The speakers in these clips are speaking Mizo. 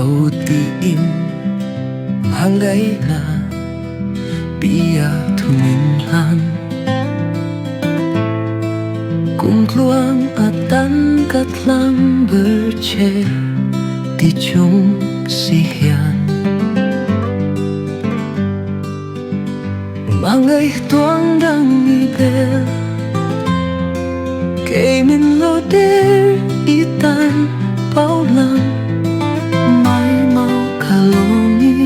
Lo tiin hmangaihna bia thu min hlan. Kum tluang atan ka thlang ber che ti chung si hian. Hmangaih tuang dang i bel Kei min lo der i tan bao lang Mai mau ka lo ni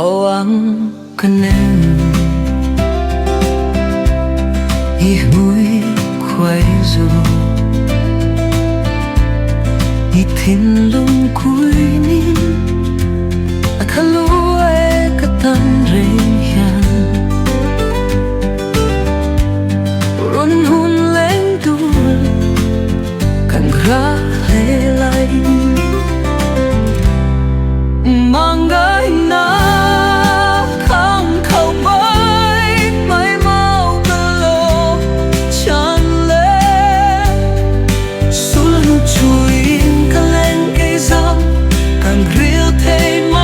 Awang ka nem I hmui khuai zu I thinlung kuinin A thalua e ka tan reng hian Run hun leng dul Kan gra hle lai Mangaina khang khau pai mai mau ka lo chan le Sulhnu chuin ka leng kei zam Kan ril thei mai.